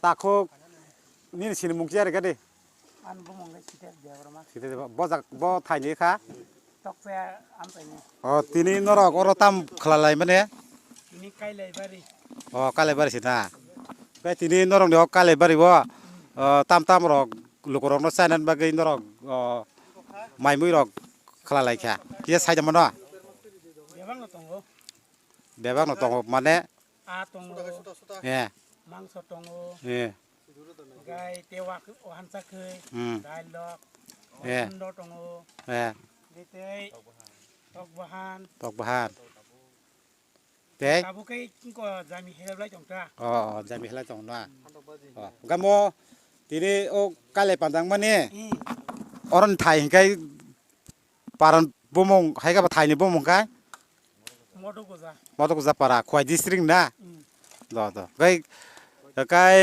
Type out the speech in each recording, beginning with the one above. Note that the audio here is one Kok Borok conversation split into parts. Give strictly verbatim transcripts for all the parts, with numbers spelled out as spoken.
Takhuk nini sini mung kiya rega de. An bumung le Site Debbarma. Site Debbarma. Bo jak, bo thaini kha. Toksa amchaini. O, tini norok oro tam khalalai mane? Tini Kailai bari. O, Kailai bari sina. Bai tini norok ni o Kailai bari bo. O, tam tam rok lukurok no chainan bagwi norok, o, mai mui rok khalalai kha. Kiya saida mano? Bebak no tongo. Bebak no tongo mane? A tongo. Eh. Mangso tongo. Eh. Gai te wak o hansa khoi. Hmm. Dai lok. Eh. Sundo tongo. Eh. Tei tok bahan. Tok bahan. Tei? Tabuk kai ko jami helai tong ta. Oh, oh, jami helai tong na. Oh, gamo tini o Kailai pandang mani. Hmm. Oron thai hingkai paran bumung, hai khe ba thaini bumung khe? Modokuja. Modokuja para, Khowai district na? Hmm. Do, do. Kai, kai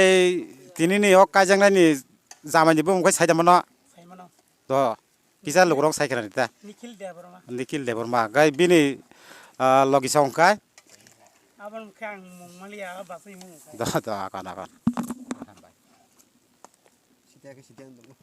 tini ni o kaijaknai ni jamai ni bumung khe saida mano? Saimano. Do. Kisa lukurok sai khna ta? Nikhil Debbarma. Nikhil Debbarma. Kai bini, ah, logi song khe? Abon khe ang mung maliya, basai mung khe. Do, do, akon, akon. Sitya khe sitya ang tongmo.